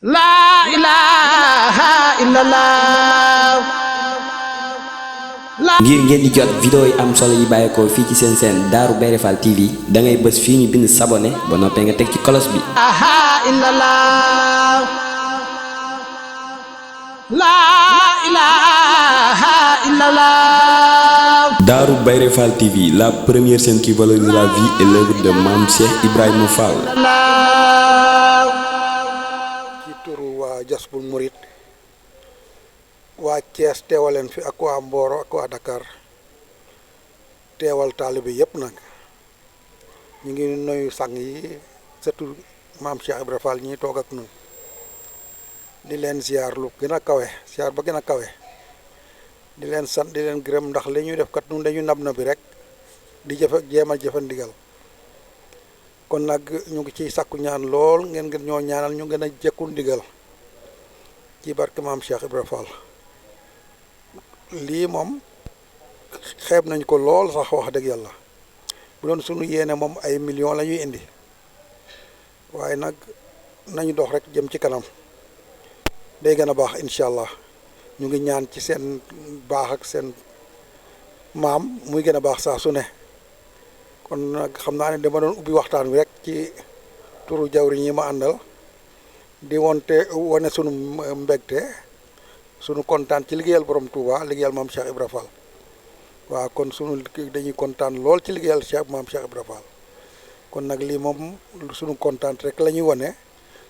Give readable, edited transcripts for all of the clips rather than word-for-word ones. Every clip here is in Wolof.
La ilaha illallah. ngir ngeen di jot vidéo yi am solo yi bàyyeekoo fii ci seen chaîne Darou Bairé Fall TV da ngay bës fii ñu bind s'abonner ba noppee nga teg ci cloche bi. La ilaha illallah. Darou Bairé Fall TV, la première chaîne qui valorise la vie et l'œuvre de Mame Cheikh Ibrahima Fall. ci turu waa Jasbul Murid waa Thiès teewaleen fi ak waa Mboro ak waa Dakar teewal taalibe yëpp nag ñu ngi nuyu sang yi surtout Mame Cheikh Ibrahima Fall ñi toog ak ñun di leen ziar lu gën a kawe ziar ba gën a kawe di leen sant di leen gërëm ndax li ñuy def kat ñun dañu nab na bi rek di jéem a jëfe ndigal kon nag ñu ngi ciy sakku ñaan lool ngeen gën ñoo ñaanal ñu gën a jekku ndigal ci barke Mame Cheikh Ibrahima Fall lii moom xeeb nañ ko lool sax wax dëgg yàlla bu doon sunu yéene moom ay millions la ñuy indi waaye nag nañu dox rek jëm ci kanam day gën a baax incha allah ñu ngi ñaan ci seen baax ak seen maam muy gën a baax saa su ne kon nag xam naa ne dama doon ubbi waxtaan wi rek ci turu jawriñ yi ma àndal di wane sunu mbégte sunu kontaan ci liggéeyal borom Touba liggéeyal Mame Cheikh Ibrahima Fall waaw kon sunu dañuy kontaan lool ci liggéeyal Mame Cheikh Ibrahima Fall kon nag lii moom sunu kontaan rek la ñuy wane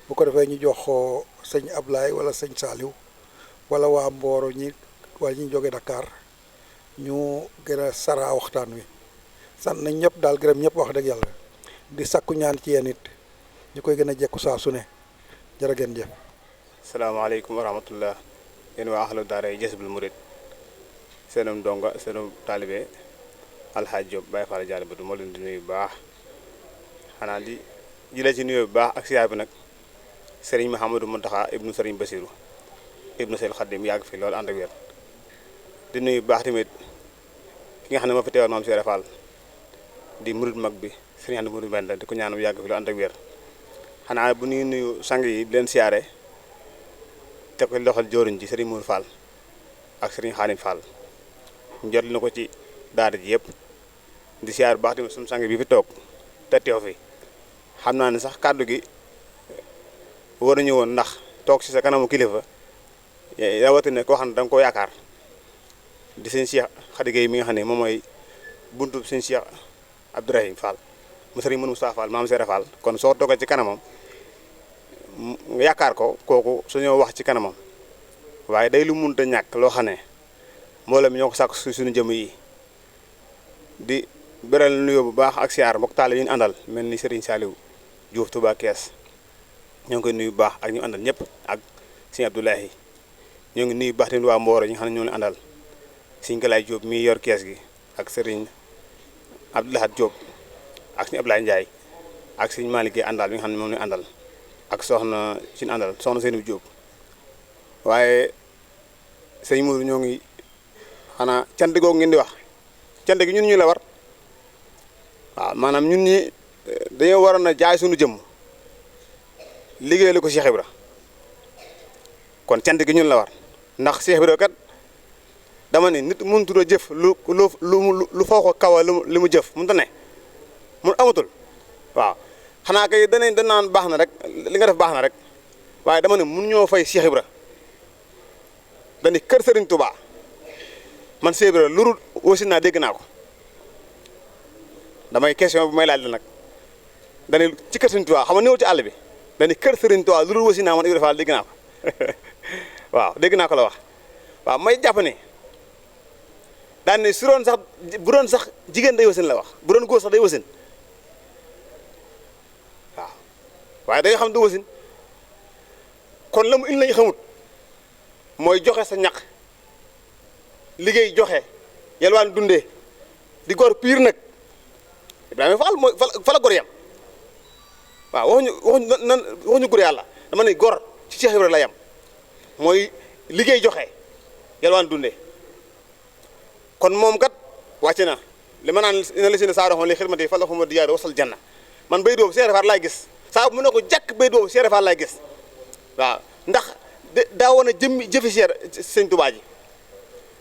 bu ko defee ñu jox sëñ Ablaye wala sëñ Saliou wala waa Mboro ñi wala ñu jóge Dakar ñu gën a sara waxtaan wi sant nañ ñëpp daal gërëm ñëpp wax dëgg yàlla di sakku ñaan ci yéen it ñu koy gën a jekku saa su ne jërë ngeen jëf. salaamaaleykum wa rahmatullah yéen waa ahlu daara Jasbul Murid seenum donga seenum taalibe Alxaaj Diop Baye Fall Diallo Badou moo leen di nuyu bu baax xanaa di jëlee ci nuyu bu baax ak siyaar bi nag Serigne Mouhamadou Mountakha ibnu Serigne Bassirou ibnu Seydil Khadim yàgg fi loolu ànd ak wér di nuyu bu baax tamit ki nga xam ne moo fi teewal Mame Cheikh Ibrahima Fall di murid mag bi Serigne Andi Murid Mbenda di ko ñaanal yàgg fi loolu ànd ak wér xanaa bu ñuy nuyu sang yi di leen siyaare te ko loxol joriñ ji Serigne Mour Fall ak Serigne Khadim Fall njot na ko ci daara ji yëpp di siyaar bu baax tamit suñu sang bi fi toog te teew fi xam naa ne sax kàddu gi waruñu woon ndax toog si sa kanamu kilifa rawatina koo xam ne da nga koo yaakaar di sëñ Cheikh Khady Gueye mi nga xam ne moom mooy buntu sëñ Cheikh Abdourahim Fall mu Serigne Moustapha Fall Mame Cheikh Fall kon soo toogee ci kanamam nga yaakaar ko kooku suñoo wax ci kanamam waaye day lu munta ñàkk loo xam ne mbooloo mi ñoo ko sàkk suñu jëm yi di beral nuyoo bu baax ak siyaar mbokk taal yi ñu àndal mel ni Serigne Saliou Diouf Touba Kees ñoo ngi koy nuyu bu baax ak ñu àndal ñëpp ak Serigne Abdoulahi ñoo ngi nuyu bu baax tamit waa Mboro ñi nga xam ne ñoo leen àndal Serigne Galaye Diop mi yor kees gi ak Serigne Abdoulahat Diop ak Serigne Abdoulaye Ndiaye ak Serigne Malick Gueye àndal mi nga xam ne moom la àndal ak soxna suñu àndal soxna Seydou Diop waaye sëñ Mourou ñoo ngi xanaa cant googu ngeen di wax cant gi ñun ñu la war waaw maanaam ñun ñi dañoo waroon a jaay suñu jëmm liggéey la ko Cheikh Ibra kon cant gi ñun la war ndax Cheikh Ibra kat dama ne nit mënutu a jëf lu foo ko kawa li mu jëf mënut a ne mun amatul waaw xanaa kay danaan baax na rek li nga def baax na rek waaye dama ne mun ñoo fay Cheikh Ibra dañu kër Serigne Touba man Cheikh Ibra lurul aussi naa dégg naa ko damay question bu may laaj la nag dañu ci kër Serigne Touba xam nga néew ci àll bi dañu kër Serigne Touba lurul aussi naa man Ibra Fall dégg naa ko waaw dégg naa ko la wax waaw may jàpp ne daan ne su doon sax bu doon sax jigéen day wasin la wax bu doon góor sax day wasin waaw waaye day xam du wasin kon la mu indi lañu xamut mooy joxe sa ñaq liggéey joxe yalwaan dundee di gor piir nag Ibrahima Fall mooy fa la gor yam waaw waxuñu gor yàlla dama ne gor ci Cheikh Ibrahima la yam mooy liggéey joxe yalwaan dundee kon moom kat wàcc na li ma naan ina la si ne saa doxoon li xidmati fa la xuma di yaay wasal janna man bay doobu Cheikh Fall laay gis saa bu mu ne ko jàkk bay doobu Cheikh Fall laay gis waaw ndax daa woon a jëmmi jëfi seer sëñ Tuubaa ji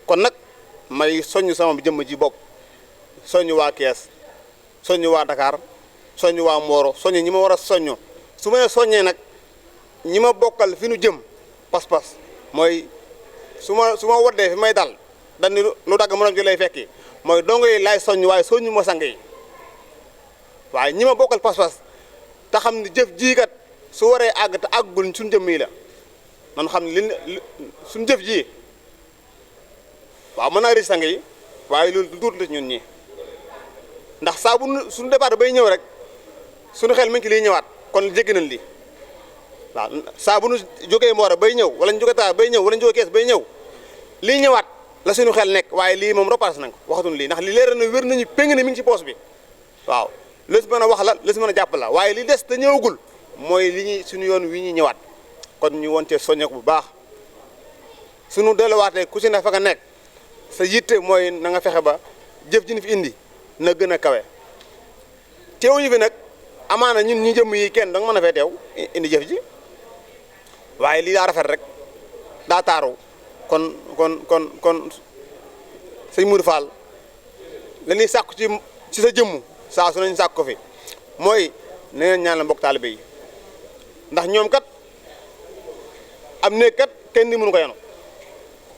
kon nag may soññ sama jëmm ji bopp soññ waa Kees soññ waa Dakar soññ waa Mboro soññ ñi ma war a soññoo su ma nee soññee nag ñi ma bokkal fi nu jëm pas-pas mooy su ma waddee fi may dal dañ ni lu dagg morom ci lay fekki mooy dongo yi laay soññ waaye soññu ma sang yi waaye ñi ma bokkal pas-pas te xam ne jëf jii kat su waree àgg te àggul suñu jëmm yi la man xam ne li suñu jëf ji waaw mën naa ri sang yi waaye loolu du duut la ñun ñii ndax saa bu suñu départ bay ñëw rek suñu xel mi ngi ci liy ñëwaat kon jéggi nañ lii waaw saa bu nu jógee Mboro bay ñëw wala ñu jógee Taar bay ñëw wala ñu jógee Kees bay ñëw lii ñëwaat la suñu xel nekk waaye lii moom repassé nañ ko waxatuñ lii ndax li leer na wér nañu péng ne mi ngi ci poos bi waaw la si mën a wax la si mën a jàpp la waaye li des te ñëwagul mooy li ñuy suñu yoon wi ñuy ñëwaat kon ñu wontee soññeeku bu baax suñu delluwaatee ku si ne fa nga nekk sa yitte mooy na nga fexe ba jëf ji ñu fi indi na gën a kawe teewuñu fi nag amaana ñun ñi jëmm yi kenn danga mën a fee teew indi jëf ji waaye lii daa rafet rek daa taaru kon sëñ Mourou Fall la ñuy sàkku ci sa jëmm saa su nañu sàkk ko fi mooy na ngeen ñaan la mbokk taalibe yi ndax ñoom kat am néeg kat kenn ni mënu ko yenu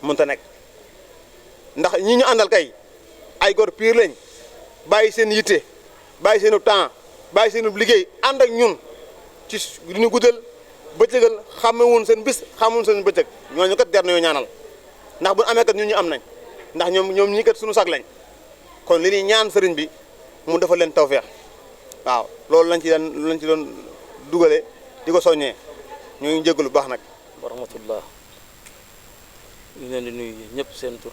mënta nekk ndax ñi ñu àndal kay ay góor piir lañ bàyyi seen yitte bàyyi seenu temps bàyyi seenu liggéey ànd ak ñun ci lu ñu guddal bëccëgal xamewuñ seen bis xamuñ seen bëccëg ñooñu kat jar nañoo ñaanal ndax bu amee kat ñun ñu am nañ ndax ñoom ñii kat suñu sag lañ kon li ñuy ñaan sëriñ bi mu defal leen tawfeex waaw loolu lañ ci doon dugale di ko soññee ñu ngi jégalu bu baax nag. wa rahmatullah ñu leen di nuyu ñëpp seen tur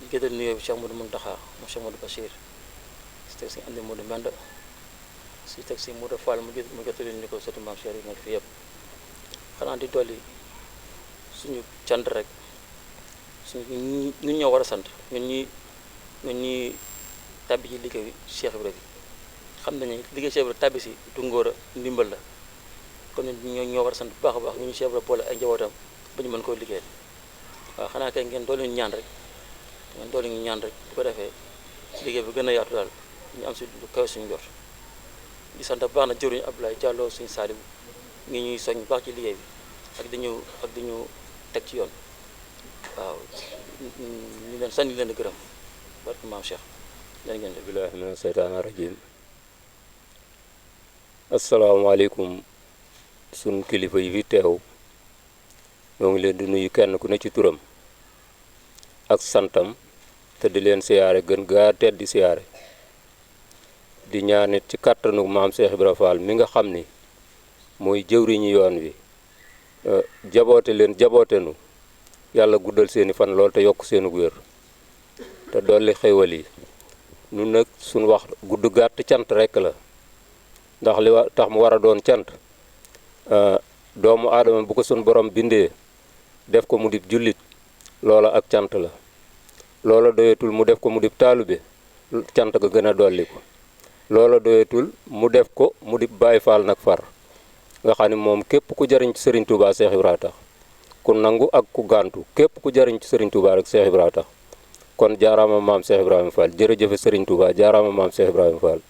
di gëdal nuyoo bi Cheikh Modou Mountakha mu Cheikh Modou Bachir si teg si andi Modou Mbend si teg si Modou Fall mu gëtali ni ko sëtu Maam Cheikh yi nekk fi yëpp xanaa di dolli suñu cant rek suñu ñun ñoo war a sant ñun ñi tàbbi ci liggéey Cheikh Ibra bi xam nañu liggéey Cheikh Ibra tàbbi si du ngóor a ndimbal la kon ñoo war a sant bu baax a baax ñu Cheikh Ibra boole ay njabootam ba ñu mën koo liggéeyal waaw xanaa kay ngeen doole ñu ñaan rek bu ko defee liggéey bi gën a yaatu daal ñu am si lu kawe suñu jot di sant bu baax na jëruñu Abdoulaye Diallo suñu Salim ngi ñuy soñ bu baax ci liggéey bi ak di ñu teg ci yoon waaw ñu leen sant leen di gërëm barke Maam Cheikh jërë ngeen jëf. billahi mina seytaani rajim asalaamaaleykum sun kilifa yi fi teew ñoo ngi leen di nuyu kenn ku ne ci turam ak santam te di leen siyaare gën gaa tedd di siyaare di ñaanit ci kàttanu maam Cheikh Ibra Fall mi nga xam ni mooy jëwriñu yoon wi jaboote leen jabootenu yàlla guddal seeni fan lool te yokk seenu wér te dolli xéwal yi nun nag suñ wax gudd gàtt cant rekk la ndax li tax mu war a doon cant doomu aadama bu ko suñ borom bindee def ko mu dib jullit loola ak cant la loola doyatul mu def ko mu dib taalube cant ga gën a dolli ko loola doyatul mu def ko mu dib Baay Faal nag far nga xam ne moom képp ku jariñ ci Sëriñ Tuubaa Cheikh Ibra tax ku nangu ak ku gàntu képp ku jariñ ci Sëriñ Tuubaa rek Cheikh Ibra tax kon jaaraama maam Cheikh Ibrahima Fall jërëjëfe Sëriñ Tuubaa jaaraama maam Cheikh Ibrahima Fall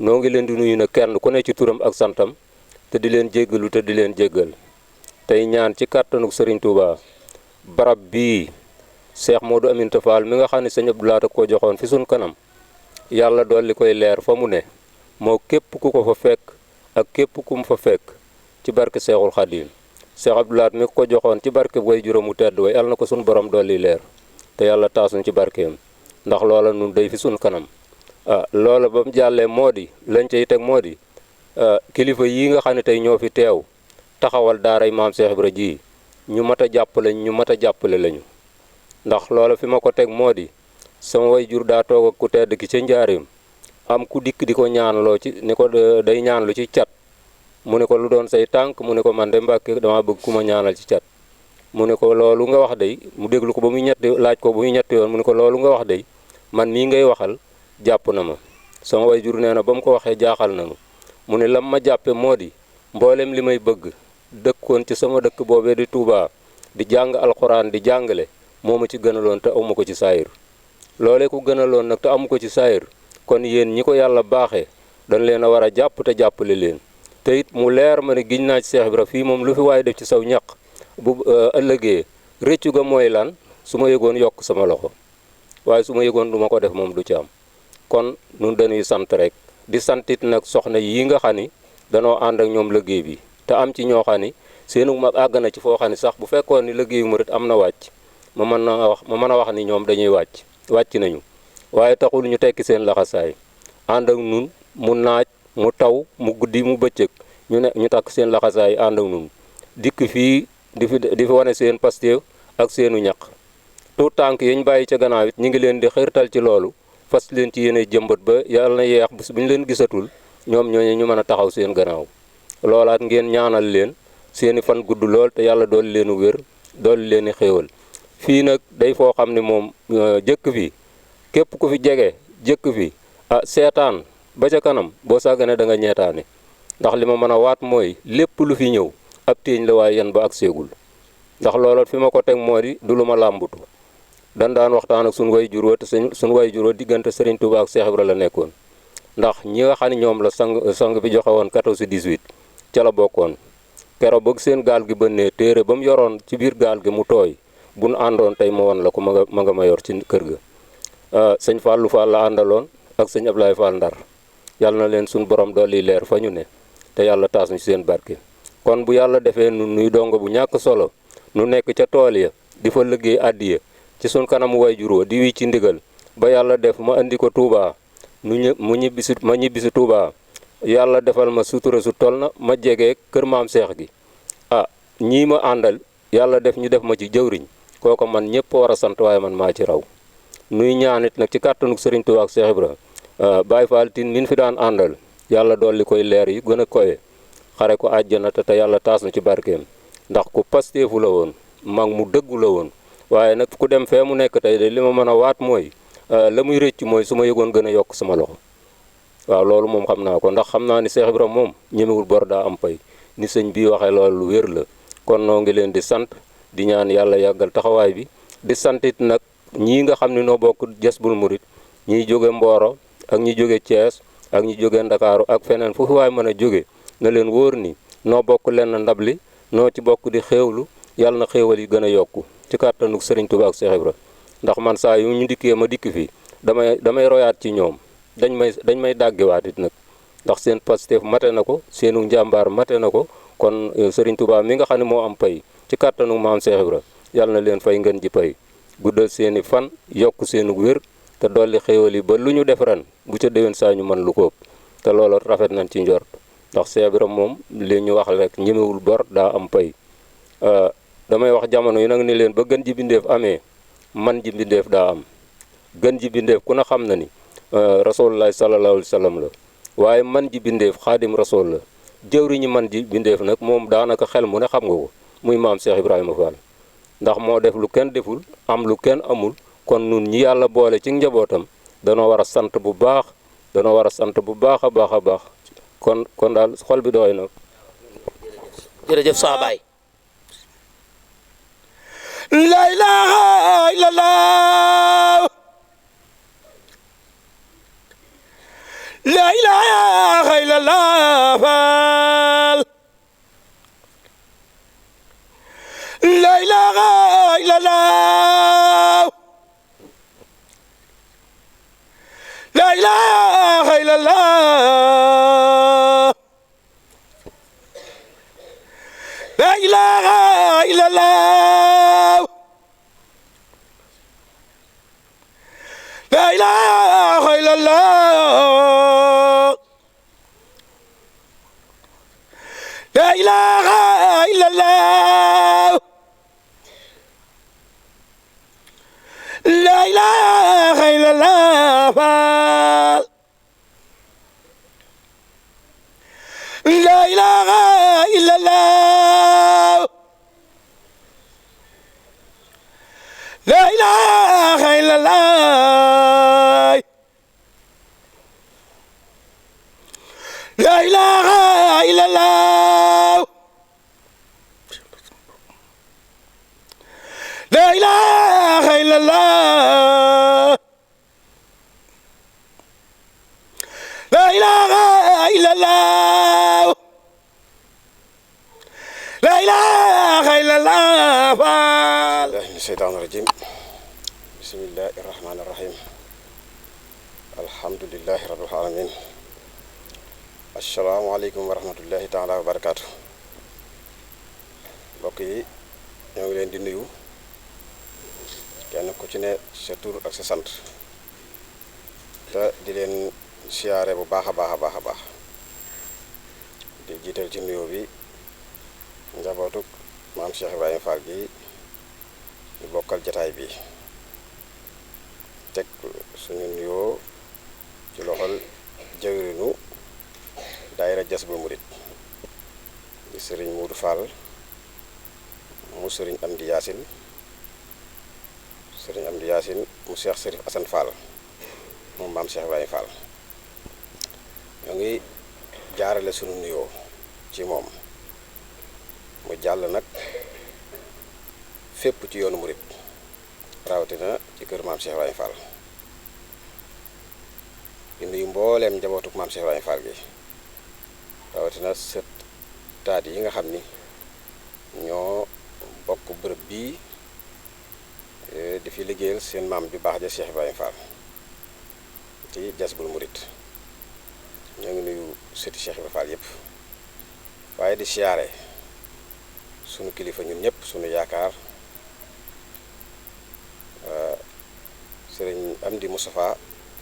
noo ngi leen di nuyu na kenn ku ne ci turam ak santam te di leen jéggalu te di leen jéggal tey ñaan ci kàttanu Sëriñ Tuubaa barab bii Cheikh Modou Aminta Fall mi nga xam ne sëñ Abdou Lahat koo joxoon fi suñ kanam yàlla dolli koy leer fa mu ne moo képp ku ko fa fekk ak képp ku mu fa fekk ci barke Seexul Xadiim Cheikh Abdou Lahat mi ko joxoon ci barke way juróomu tedd way yàlla na ko suñ borom dolli leer te yàlla taasuñ ci barkeem ndax loola nun day fi suñ kanam loola ba mu jàllee moo di lañ cay teg moo di kilifa yi nga xam ne tey ñoo fi teew taxawal daaray maam Cheikh Ibra ji ñu mat a jàppale lañu ndax loola fi ma ko teg moo di sama way jur daa toog ak ku tedd ki ca njaareem am ku dikk di ko ñaanloo ci ni ko day ñaanlu ci cat mu ne ko lu doon say tànk mu ne ko man de Mbàkke dama bëgg ku ma ñaanal ci cat mu ne ko loolu nga wax day mu déglu ko ba muy ñetti laaj ko ba muy ñetti yoon mu ne ko loolu nga wax day man mii ngay waxal jàpp na ma sama way jur nee na ba mu ko waxee jaaxal na ma mu ne lam ma jàppe moo di mboolem li may bëgg dëkkoon ci sama dëkk boobee di Touba di jàng alxuraan di jàngale moo ma ci gënaloon te amu ko ci saayir loolee ku gënaloon nag te amu ko ci saayir kon yéen ñi ko yàlla baaxee dañ leen a war a jàpp te jàppale leen te it mu leer ma ne giñ naa ci Cheikh Ibra fii moom lu fi waaye def ci saw ñaq bu ëllëgee rëccu ga mooy lan su ma yëgoon yokk sama loxo waaye su ma yëgoon du ma ko def moom du ci am kon nun dañuy sant rek di santit nag soxna yi nga xam ni danoo ànd ak ñoom liggéey bi te am ci ñoo xam ni seenu mag àgg na ci foo xam ni sax bu fekkoon ni liggéeyu murit am na wàcc ma mën a wax ni ñoom dañuy wàcc nañu waaye taxul ñu tekki seen laxasaay ànd ak nun mu naaj mu taw mu guddi mu bëccëg ñu takk seen laxasaay ànd ak nun dikk fii di fi wane seen pasteef ak seenu ñaq tout tànk yi ñu bàyyi ca gannaaw it ñu ngi leen di xërtal ci loolu fas leen ci yéene jëmbat ba yàlla na yeex bis bu ñu leen gisatul ñoom ñooñu ñu mën a taxaw seen gannaaw loolaat ngeen ñaanal leen seeni fan gudd lool te yàlla dool leen wér dool leen xéewal fii nag day foo xam ne moom jëkk fi képp ku fi jege jëkk fi seetaan ba ca kanam boo sàggane da nga ñeetaane ndax li ma mën a waat mooy lépp lu fi ñëw ab téeñ la waaye yan ba ak seegul ndax looloot fi ma ko teg moo di du lu ma làmbutu dan daan waxtaan ak suñu way juróo te suñu way juróo diggante Serigne Touba ak Cheikh Ibra la nekkoon ndax ñi nga xam ne ñoom la sang bi joxe woon 14-18 ca la bokkoon keroog bëgg seen gaal gi bënnee téere ba mu yoroon ci biir gaal gi mu tooy bu nu àndoon tey ma won la ko ma nga ma yor ci kër ga sëñ Fallou Fall la àndaloon ak sëñ Ablaye Fall Ndar yàlla na leen suñu borom dolli leer fa ñu ne te yàlla taas ñu ci seen barke kon bu yàlla defee nu nuy dongo bu ñàkk solo nu nekk ca tool ya di fa liggéey àddiya ci suñ kanamu way juróo di wi ci ndigal ba yàlla def ma andi ko Touba ma ñibbisi Touba yàlla defal ma sutura su tol na ma jege kër maam Cheikh gi ñii ma àndal yàlla def ñu def ma ci jëwriñ kooko man ñëpp war a sant waaye man maa ci raw nuy ñaanit nag ci kàttanuk Serigne Touba ak Cheikh Ibra Baye Fall Tine min fi daan àndal yàlla dolli koy leer yi gën a kowe xare ko àjjana te yàlla taas na ci barkeem ndax ku pasteefu la woon mag mu dëggu la woon waaye nag ku dem fee mu nekk tey de li ma mën a waat mooy la muy rëcc mooy su ma yëgoon gën a yokk sama loxo waaw loolu moom xam naa ko ndax xam naa ni Cheikh Ibra moom ñemewul bor daa am pay ni sëñ bii waxee loolu lu wér la kon noo ngi leen di sant di ñaan yàlla yàggal taxawaay bi di santit nag ñii nga xam ne noo bokk Jazbul Murid ñiy jóge Mboro ak ñi jóge Thiès ak ñi jóge Ndakaaru ak feneen fu waay mën a jóge na leen wóor ni noo bokk lenn ndab li noo ci bokk di xéewlu yàlla na xéewal yi gën a yokku ci kàttanuk Serigne Touba ak Cheikh Ibra ndax man saa yu ñu dikkee ma dikk fii damay royaat ci ñoom dañ may dàggiwaat it nag ndax seen Pastef mate na ko seenu njàmbaar mate na ko kon Serigne Touba mi nga xam ne moo am pay ci kàttanuk maam Cheikh Ibra yàlla na leen fay ngeen ji pay guddal seeni fan yokk seenu wér te dolli xéewal yi ba lu ñu def ren bu ca déwén saa ñu mën lu ko ëpp te loolu rafet nañ ci njort ndax Cheikh Ibra moom li ñu wax rek ñemewul bor daa am pay damay wax jamono yi nag ni leen ba gën ji bindeef amee man ji bindeef daa am gën ji bindeef ku na xam na ni rasulullah sallallahu alayhi wa sallam la waaye man ji bindeef xaadim rasul la jëwriñu man ji bindeef nag moom daanaka xel mu ne xam nga ko muy maam Cheikh Ibrahima Fall ndax moo def lu kenn deful am lu kenn amul kon nun ñi yàlla boole ci njabootam danoo war a sant bu baax a baax kon daal xol bi dooy na. jërëjëf saa baay. La ilaha illallah la ilaha illallah Fall la ilaha illallah la ilaha illallah la ilaha illallah la ilaha illallah la ilaha illallah la ilaha illallah Fall la ilaha illallah la ilaha illallah la ilaha illallah la ilaha illallah la ilaha illallah la ilaha illallah faal billahi min sheytaani rajim bismillahi rahmaani rahim alhamdulillahi rabbil alamin asalaamaaleykum wa rahmatullahi taala wa barakaatu mbokk yi ñoo ngi leen di nuyu kenn ku ci ne sa tur ak sa sant te di leen siyaare bu baax a baax a baax a baax di jiital ci nuyoo bi njabootuk maam Cheikh Ibrahima Fall gi ñu bokkal jataay bi teg suñu nuyoo ci loxol jawrinu daayira Jazbul Murid di sëriñ Muudu Fall mu sëriñ Amdi Yaasin mu Cheikh Sërif Asan Fall moom maam Cheikh Ibrahima Fall ñoo ngi jaarale sunu nuyoo ci moom mu jàll nag fépp ci yoonu murit rawatina ci kër maam Cheikh Ibrahima Fall di nuyu mbooleem njabootuk maam Cheikh Ibrahima Fall gi rawatina sët taat yi nga xam ni ñoo bokk bërëb bii di fi liggéeyal seen maam ju baax ja Cheikh Ibrahima Fall ci Jazbul Murid ñoo ngi nuyu sëti Cheikh Ibrahima Fall yépp waaye di siyaare sunu kilifa ñun ñëpp sunu yaakaar sëriñ Amdi Moustapha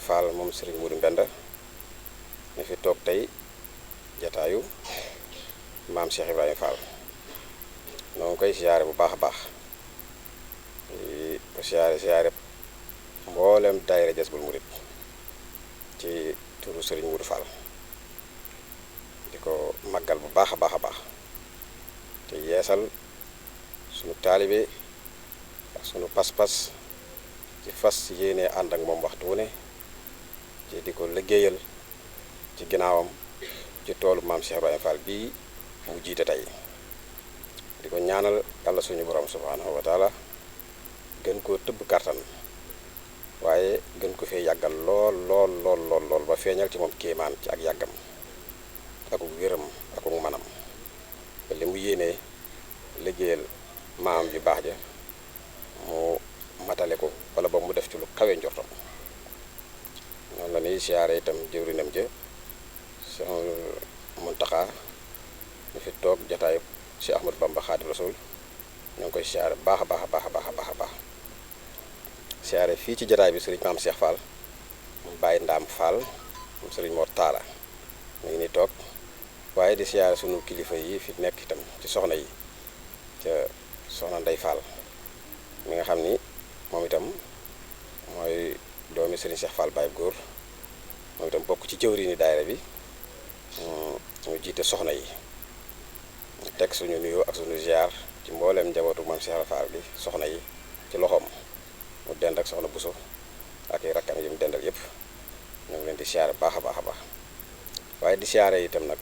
Fall moom sëriñ Modou Mbenda ñu fi toog tey jataayu maam Cheikh Ibrahima Fall noo ngi koy siyaare bu baax a baax ko siyaare mboolem daayira Jazbul Murid ci turu sëriñ Modou Fall di ko màggal bu baax a baax a baax te yeesal sunu taalibe ak sunu pas-pas ci fas yéene ànd ak moom waxtu wu ne ci di ko liggéeyal ci ginnaawam ci toolu maam Cheikh Ibrahima Fall bii mu jiite tey di ko ñaanal yàlla suñu borom subhanahu wa taala gën koo tëbb kartan waaye gën ko fee yàggal lool ba feeñal ci moom kéemaan ci ak yàggam ak wéram ak manam ba li mu yéenee liggéeyal maam ju baax ja mu matale ko wala ba mu def ci lu kawe njortam noonu la ñuy siyaare itam jëwrinam ja Cheikh Muntaxa ñu fi toog jataayu Cheikh Ahmadou Bamba Xaadimu Rasuul ñoo ngi koy siyaare baax a baax a baax a baax a baax a baax siyaare fii ci jataay bi sëriñ maam Cheikh Fall mu bàyyi Ndaam Fall mu sëriñ Mor Taala ñu ngi ni toog waaye di siyaare sunu kilifa yi fi nekk itam ci soxna yi ca soxna Ndey Fall mi nga xam ni moom itam mooy doomi sëriñ Cheikh Fall Baye góor moom itam bokk ci jëwriñu daayira bi mu jiite soxna yi teg suñu nuyoo ak suñu ziar ci mbooleem njabootu maam Cheikh Fall bi soxna yi ci loxoom mu dend ak soxna Buso ak i rakkam yi mu dendal yépp ñu ngi leen di siyaare baax a baax a baax waaye di siyaare itam nag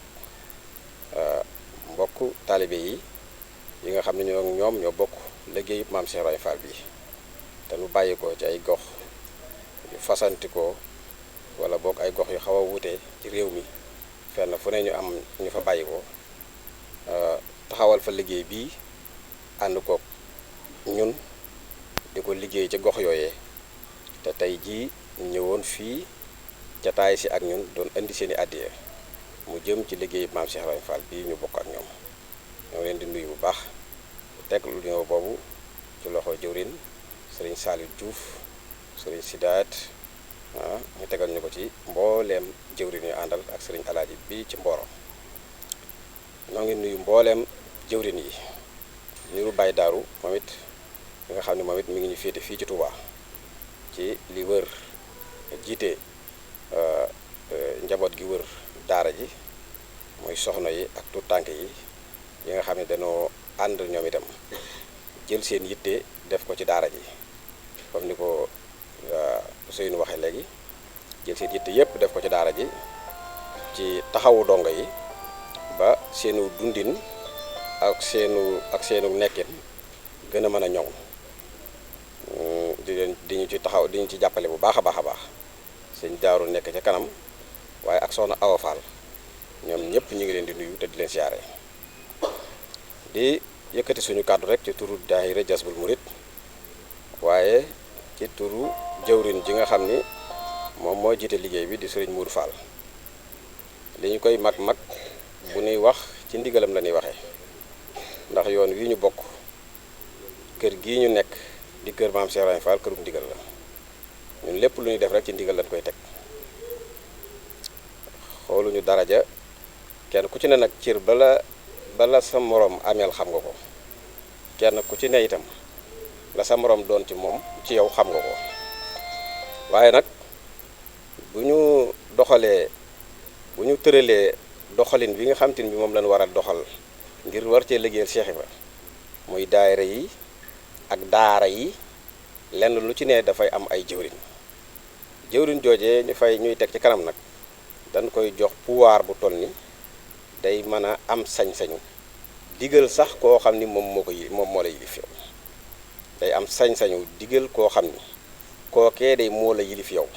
mbokk taalibe yi nga xam ne ñoom ñoo bokk liggéeyu maam Cheikh Ibrahima Fall bi te nu bàyyi ko ci ay gox yu fasantikoo wala bokk ay gox yu xaw a wuute ci réew mi fenn fu ne ñu am ñu fa bàyyi ko taxawal fa liggéey bii ànd ko ñun di ko liggéey ca gox yooyee te tey jii ñu ñëwoon fii jataay si ak ñun doon indi seeni àddiya mu jëm ci liggéey maam Cheikh Ibrahima Fall bii ñu bokk ak ñoom ñoo leen di nuyu bu baax teg lu ñëw boobu ci loxo jëwrin sëriñ Saliou Diouf sëriñ Sidaat ñu tegal ñu ko ci mbooleem jëwrin yu àndal ak sëriñ Alaaji bii ci Mboro ñoo ngi nuyu mbooleem jëwrin yi niru Baye Daaru moom it nga xam ne moom it mi ngi ñu féete fii ci Touba ci li wër jiite njaboot gi wër daara ji mooy soxna yi ak tuut tànk yi nga xam ne dañoo ànd ñoom itam jël seen yitte def ko ci daara ji comme ni ko Ousseynou waxee léegi jël seen yitte yépp def ko ci daara ji ci taxawu dongo yi ba seenu dundin ak seenu nekkin gën a mën a ñoŋ di ñu ci taxaw di ñu ci jàppale bu baax a baax a baax sëñ Daaru nekk ca kanam waaye ak soxna Awa Fall ñoom ñëpp ñu ngi leen di nuyu te di leen siyaare di yëkkati suñu kàddu rek ci turu daayira Jazbul Murid waaye ci turu jëwrin ji nga xam ni moom moo jiite liggéey bi di sëriñ Moudou Fall li ñu koy mag bu ñuy wax ci ndigalam la ñuy waxee ndax yoon wi ñu bokk kër gii ñu nekk di kër maam Cheikh Ibrahima Fall kërum ndigal la ñun lépp lu ñuy def rek ci ndigal lañ koy teg xooluñu daraja kenn ku ci ne nag cër bala sa morom ameel xam nga ko kenn ku ci ne itam la sa morom doon ci moom ci yow xam nga ko waaye nag bu ñu tëralee doxalin bi nga xam te ni bi moom lañ war a doxal ngir war cee liggéeyal Cheikh Ibra muy daayira yi ak daara yi lenn lu ci ne dafay am ay jëwriñ joojee ñuy teg ci kanam nag dañ koy jox pouvoir bu toll ni day mën a am sañ-sañu digal sax koo xam ni moom moo la yilif yow day am sañ-sañu digal koo xam ni kookee day moo la yilif yow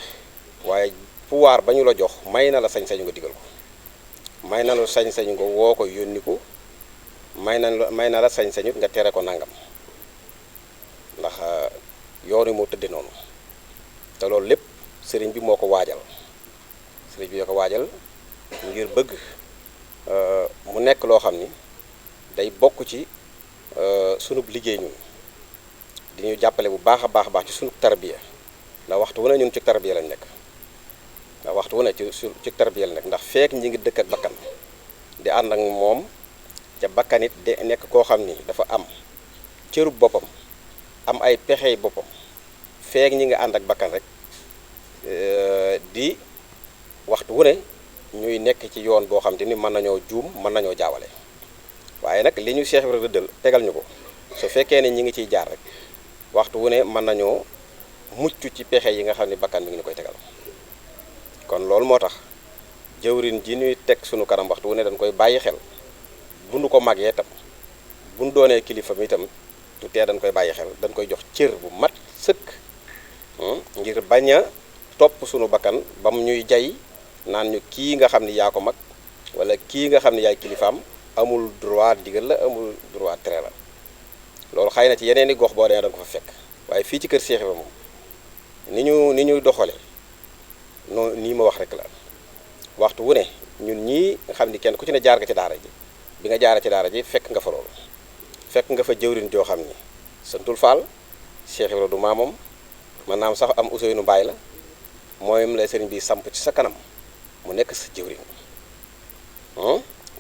waaye pouvoir ba ñu la jox may na la sañ-sañu nga digal ko may na la sañ-sañu nga woo ko yónni ko may na la sañ-sañu nga tere ko nangam ndax yoon wi moo tëdde noonu te loolu lépp sëriñ bi moo ko waajal ngir bëgg mu nekk loo xam ni day bokk ci sunub liggéey ñun di ñu jàppale bu baax a baax ci sunu tarbiya ndax waxtu wu ne ñun ci tarbiya lañ nekk ndax feek ñi ngi dëkk ak bakkan di ànd ak moom ca bakkanit de nekk koo xam ni dafa am cërub boppam am ay pexey boppam feek ñi ngi ànd ak bakkan rek di waxtu wu ne ñuy nekk ci yoon boo xam te ni mën nañoo juum mën nañoo jaawale waaye nag li ñu Cheikh Ibra rëddal tegal ñu ko su fekkee ne ñi ngi ciy jaar rek waxtu wu ne mën nañoo mucc ci pexe yi nga xam ne bakkan mi ngi ñu koy tegal kon loolu moo tax jëwrin ji ñuy teg sunu kanam waxtu wu ne dañ koy bàyyi xel bu nu ko màggee itam bu nu doonee kilifa mi itam du tee dañ koy bàyyi xel dañ koy jox cër bu mat sëkk ngir bañ a topp sunu bakkan ba mu ñuy jay naan ñu kii nga xam ni yaa ko mag wala kii nga xam ni yaay kilifaam amul droit digal la amul droit tere la loolu xëy na ci yeneen i gox boo demee da nga ko fa fekk waaye fii ci kër Cheikh Ibra moom ni ñuy doxale noonu nii ma wax rek la waxtu wu ne ñun ñii nga xam ni kenn ku ci ne jaar nga ci daara ji bi nga jaara ci daara ji fekk nga fa loolu fekk nga fa jëwrin joo xam ni santul Fall Cheikh Ibra du maamam man naam sax am Ousseynou Mbaye la mooy la sëriñ bi samp ci sa kanam mu nekk sa jëwrin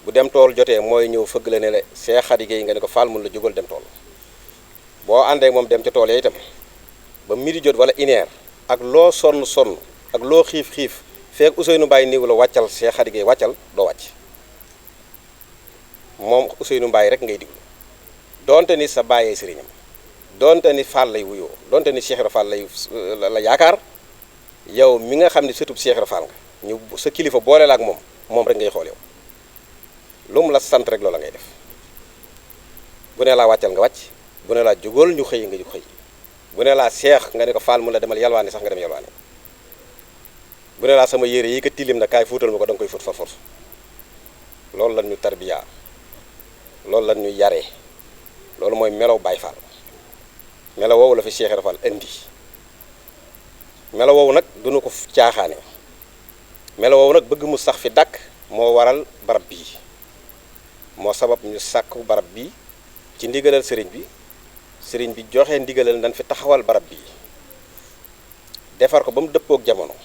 bu dem tool jotee mooy ñëw fëgg la ne la Cheikh Khady Gueye nga ne ko Fall mun la jógal dem tool boo àndee moom dem ca tool ya itam ba midi jot wala une heure ak loo sonn ak loo xiif feek Ousseynou Mbaye niw la wàccal Cheikh Khady Gueye wàccal doo wàcc moom Ousseynou Mbaye rek ngay diglu donte ni sa bàyyee sëriñam donte ni Fall lay wuyoo donte ni Cheikh Ibra Fall la yaakaar yow mi nga xam ne sëtub Cheikh Ibra Fall nga ñu sa kilifa boole la ak moom rek ngay xool yow lu mu la sant rek loola ngay def bu ne laa wàccal nga wàcc bu ne laa jógal ñu xëy nga ñu xëy bu ne laa seex nga ne ko Fall mu la demal yalwaani sax nga dem yalwaani bu ne laa sama yére yi ko tilim na kaay fuutal ma ko da nga koy fóot fa force loolu lan ñu tarbiya loolu lan ñu yaree loolu mooy melaw Baay Fall melaw woowu la fi Cheikh Ibra Fall indi melaw woowu nag duñu ko caaxaane melaw woowu nag bëgg mu sax fi dàkk moo waral barab bii moo sabab ñu sàkku barab bii ci ndigalal sëriñ bi joxe ndigalal dañ fi taxawal barab bii defar ko ba mu dëppook jamono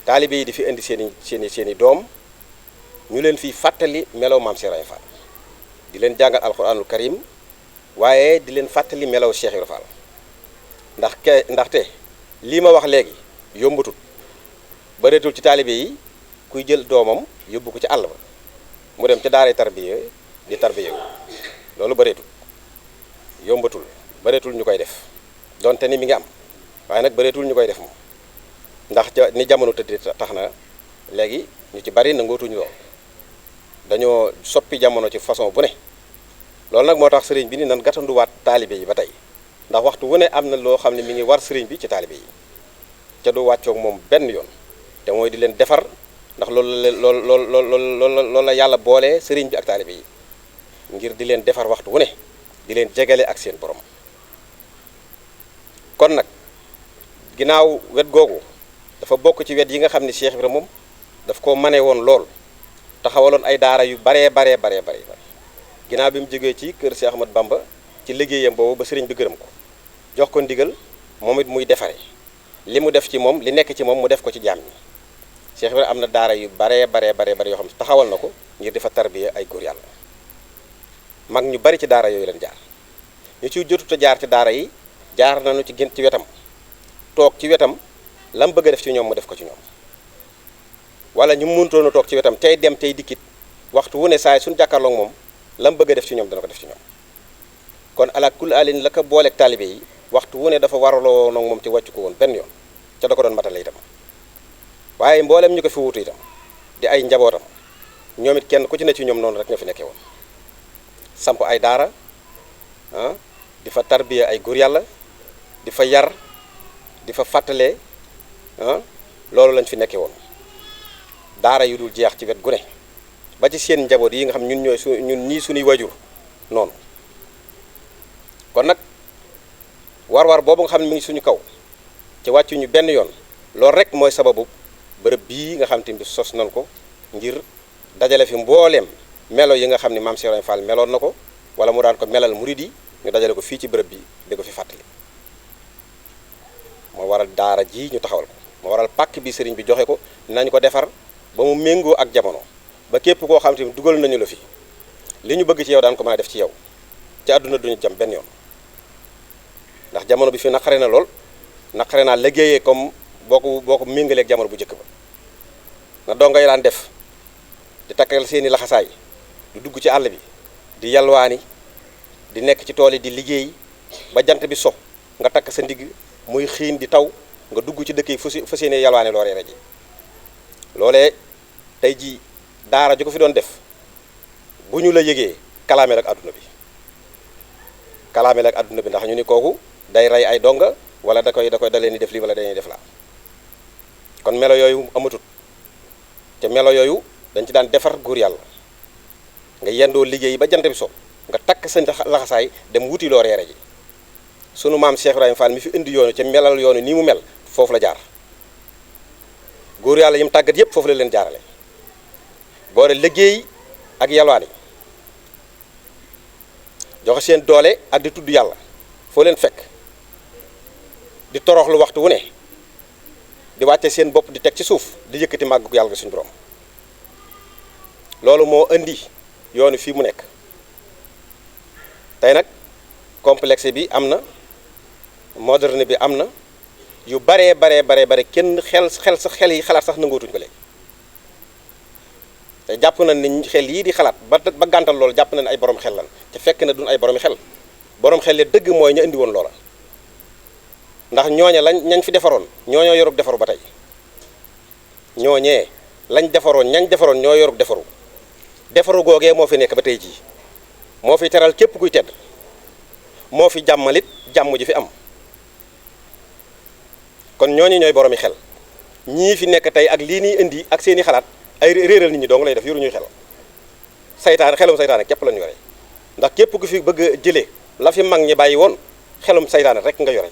taalibe yi di fi indi seeni doom ñu leen fiy fàttali melaw maam Cheikh Ibra Fall di leen jàngal alxuraanul karim waaye di leen fàttali melaw Cheikh Ibra Fall ndaxte lii ma wax léegi yombatul bëreetul ci taalibe yi kuy jël doomam yóbbu ko ci àll ba mu dem ca daaray tarbiya di tarbiya loolu bëreetul yombatul bëreetul ñu koy def donte ni mi ngi am waaye nag bëreetul ñu koy def moom ndax ni jamono tëdd tax na léegi ñu ci bari nangootuñu lool dañoo soppi jamono ci façon bu ne loolu nag moo tax sëriñ bi ni nan gàttanduwaat taalibe yi ba tey ndax waxtu wu ne am na loo xam ne mi ngi war sëriñ bi ci taalibe yi ca du wàccoog moom benn yoon te mooy di leen defar ndax loolu la yàlla boole sëriñ bi ak taalibe yi ngir di leen defar waxtu wu ne di leen jegale ak seen borom. kon nag ginnaaw wet googu dafa bokk ci wet yi nga xam ne Cheikh Ibra moom daf ko mane woon lool taxawaloon ay daara yu baree ginnaaw bi mu jógee ci kër Cheikh Ahmad Bamba ci liggéeyam boobu ba sëriñ bi gërëm ko jox ko ndigal moom it muy defare li mu def ci moom li nekk ci moom mu def ko ci jaam ñi Cheikh Ibra am na daara yu baree yoo xam ne taxawal na ko ngir defa tarbiya ay góor yàlla mag ñu bari ci daara yooyu leen jaar ñu ci jotuta jaar ci daara yi jaar nañu ci ci wetam toog ci wetam lam bëgg a def ci ñoom mu def ko ci ñoom wala ñu mënutoon a toog ci wetam tey dem tey dikkit waxtu wu ne saay suñu jàkkaarloog moom lam bëgg a def ci ñoom dana ko def ci ñoom kon ala kul alin la ko booleeg taalibe yi waxtu wu ne dafa waraloo nag moom ci wàccu ko woon benn yoon ca da ko doon matale itam waaye mboolem ñu ko fi wutu itam di ay njabootam ñoom it kenn ku ci ne ci ñoom noonu rek ñoo fi nekkee woon samp ay daara di fa tarbiya ay góor yàlla di fa yar di fa fàttalee loolu lañ fi nekkee woon daara yu dul jeex ci wet gu ne ba ci seen njaboot yi nga xam ñun ñun ñii suñuy wajur noonu kon nag war-war boobu nga xam ne mi ngi suñu kaw ci wàccu ñu benn yoon loolu rek mooy sababu bërëb bii nga xam te ni sos nañ ko ngir dajale fi mbooleem melo yi nga xam ne maam Cheikh Ibrahima Fall meloon na ko wala mu daan ko melal murid yi ñu dajale ko fii ci bërëb bi di ko fi fàttali moo waral daara ji ñu taxawal ko moo waral pàkk bi sëriñ bi joxe ko nañ ko defar ba mu méngoo ak jamono ba képp koo xam te ni dugal nañu la fi li ñu bëgg ci yow daan ko mën a def ci yow ci àdduna duñu jam benn yoon ndax jamono bi fi naqare na lool naqare naa liggéeyee comme boo ko méngaleeg jamono bu njëkk ba na donga yi daan def di takkal seeni laxasaay di dugg ci àll bi di yalwaani di nekk ci tool yi di liggéey ba jant bi so nga takk sa ndigg muy xiin di taw nga dugg ci dëkk yi fa seeni yalwaani loo reere ji loolee tey ji daara ju ko fi doon def bu ñu la yëgee kalaameel ak àdduna bi ndax ñu ni kooku day rey ay donga wala da leen di def lii wala dañuy def laa kon melo yooyu amatut te melo yooyu dañ ci daan defar góor yàlla nga yendoo liggéey ba jant bi so nga takk sa laxasaay dem wuti loo reere ji sunu maam Cheikh Ibrahima Fall mi fi indi yoonu ca melal yoonu nii mu mel foofu la jaar góor yàlla yi mu tàggat yépp foofu la leen jaarale boole liggéey ak yalwaani joxe seen doole ak di tudd yàlla foo leen fekk di toroxlu waxtu wu ne di wàcce seen bopp di teg ci suuf di yëkkati màggu yàlla ga suñu borom loolu moo indi yoonu fii mu nekk tey nag complexe bi am na moderne bi am na yu bare kenn xel yi xalaat sax nangootuñ ko léegi te jàpp nañ ni xel yii di xalaat ba gàntal loolu jàpp nañ ay borom xel lan te fekk na duñ ay boromi xel borom xel le dëgg mooy ñu indi woon loola ndax ñooñe ñañ fi defaroon ñooñoo yorub defaru ba tey ñooñee lañ defaroon ñañ defaroon ñoo yorub defaru googee moo fi nekk ba tey jii moo fi teral képp kuy tedd moo fi jàmmalit jàmm ji fi am kon ñooñu ñooy boromi xel ñii fi nekk tey ak lii nii indi ak seeni xalaat ay réeral nit ñi dong lay def yoruñuy xel xelum saytaane képp lañu yore ndax képp ku fi bëgg a jëlee la fi mag ñi bàyyi woon xelum saytaane rek nga yore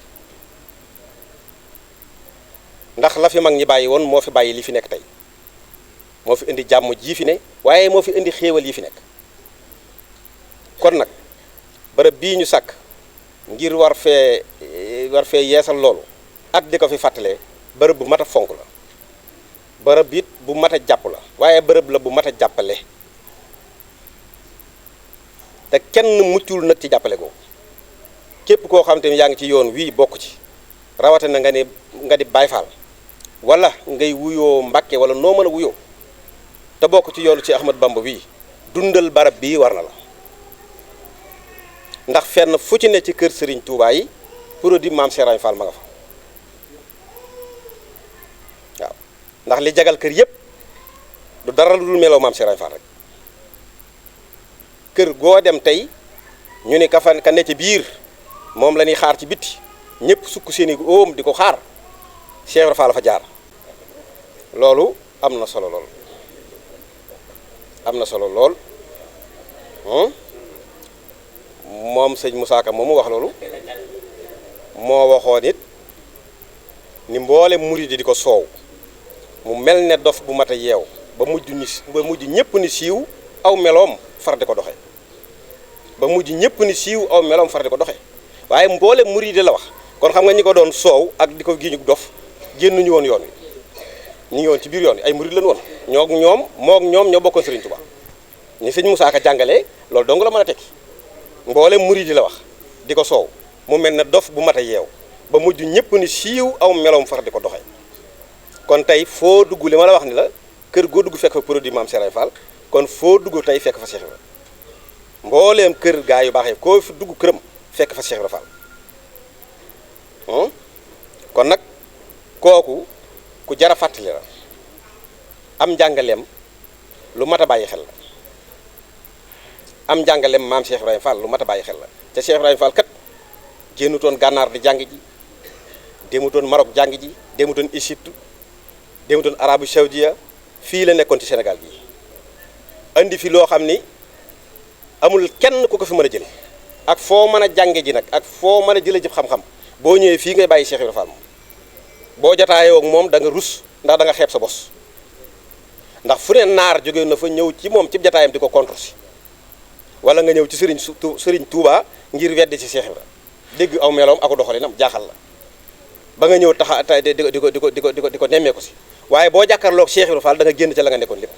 ndax la fi mag ñi bàyyi woon moo fi bàyyi li fi nekk tey moo fi indi jàmm jii fi ne waaye moo fi indi xéewal yi fi nekk kon nag bërëb bii ñu sàkk ngir war fee yeesal loolu ak di ko fi fàttalee bërëb bu mat a fonk la bërëb it bu mat a jàpp la waaye bërëb la bu mat a jàppale te kenn muccul nag ci jàppale googu képp koo xam te ni yaa ngi ci yoon wii bokk ci rawatina nga di Baay Faal wala ngay wuyoo Mbàkke wala noo mën a wuyoo te bokk ci yoonu ci Ahmad Bamba wii dundal barab bii war na la ndax fenn fu ci ne ci kër Serigne Touba yi produit maam Cheikh Ibrahima Fall ma nga fa waaw ndax li jagal kër yëpp du dara lu dul meloo maam Cheikh Ibrahima Fall rek kër goo dem tey ñu ni ka ne ci biir moom la ñuy xaar ci bitti ñëpp sukk seeni óom di ko xaar Cheikh Ibra Fall la fa jaar loolu am na solo lool am na solo lool moom sëñ Moussa Ka moomu wax loolu moo waxoon it ni mboole murid di ko soow mu mel ne dof bu mat a yeew ba mujj ñëpp ni siiw aw meloom far di ko doxe ba mujj ñëpp ni siiw aw meloom far di ko doxe waaye mboole murid la wax kon xam nga ñi ko doon soow ak di ko giñu dof génnuñu woon yoon wi ñu ngi woon ci biir yoon wi ay murid lañu woon ñoom ñoo bokkoon Serigne Touba ni sëñ Moussa Ka jàngalee loolu dong la mën a tekki mboole murid la wax di ko soow mu mel ne dof bu mat a yeew ba mujj ñëpp ni siiw aw meloom far di ko doxee kon tey foo dugg li ma la wax ni la kër goo dugg fekk fa produit Maam Serigne Fall kon foo dugg tey fekk fa Cheikh Ibra mbooleem kër gaa yu baax yi koo fi dugg këram fekk fa Cheikh Ibra Fall kon nag kooku ku jara fàttali la am njàngaleem lu mat a bàyyi xel la am njàngaleem maam Cheikh Ibrahima Fall lu mat a bàyyi xel la te Cheikh Ibrahima Fall kat génnutoon gànnaar di jàng ji demutoon Maroc jàng ji demutoon Égypte demutoon Arabie Saoudia fii la nekkoon ci Sénégal gi andi fi loo xam ni amul kenn ku ko fi mën a jël ak foo mën a jànge ji nag ak foo mën a jële jëf xam-xam boo ñëwee fii ngay bàyyi Cheikh Ibrahima Fall moom boo jotaayoo ak moom da nga rus ndax da nga xeeb sa bos ndax fu ne naar jóge na fa ñëw ci moom ci jotaayam di ko contre si wala nga ñëw ci Serigne Touba ngir weddi ci Cheikh Ibrahima dégg aw meloom ako doxalinam jaaxal la ba nga ñëw taxa di ko nemmee ko si waaye boo jàkkaarloog Cheikh Ibrahima Fall da nga génn ca la nga nekkoon lépp